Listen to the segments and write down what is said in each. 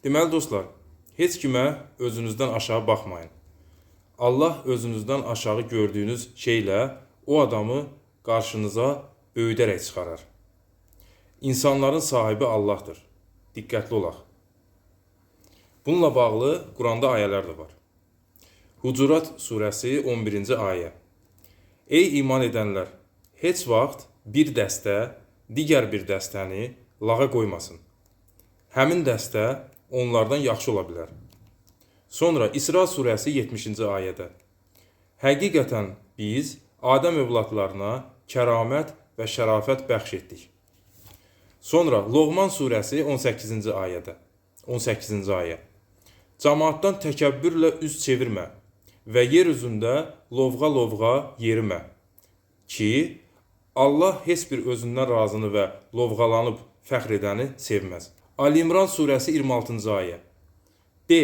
Deməli dostlar, heç kimə özünüzdən aşağı baxmayın. Allah özünüzdən aşağı gördüyünüz şeylə o adamı qarşınıza böyüdərək çıxarar. İnsanların sahibi Allahdır. Diqqətli olaq. Bununla bağlı Quranda ayələr də var. Hucurat surəsi 11-ci ayə. Ey iman edənlər, heç vaxt bir dəstə digər bir dəstəni lağa qoymasın. Həmin dəstə onlardan yaxşı ola bilər. Sonra İsra surəsi 70-ci ayədə. Həqiqətən biz Adəm övladlarına kəramət və şərafət bəxş etdik. Sonra Loğman surəsi 18-ci ayədə. 18-ci ayə. Camaatdan təkəbbürlə üz çevirmə və yer üzündə lovğa-lovğa yerimə ki, Allah heç bir özündən razını və lovğalanıb fəxr edəni sevməz. Ali İmran surəsi 26-cı ayə. De,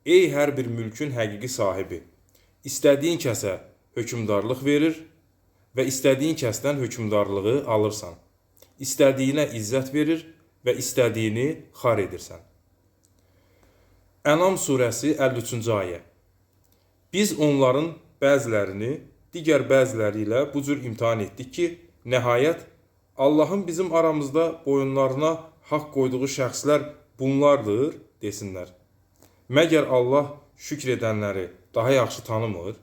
ey hər bir mülkün həqiqi sahibi, istədiyin kəsə hökmdarlıq verir və istədiyin kəsdən hökmdarlığı alırsan. İstədiyinə izzət verir və istədiyini xar edirsən. Ənam surəsi 53-cü ayə. Biz onların bəzilərini digər bəziləri ilə bu cür imtahan etdik ki, nəhayət Allahın bizim aramızda boyunlarına haqq qoyduğu şəxslər bunlardır desinlər. Məgər Allah şükr edənləri daha yaxşı tanımır?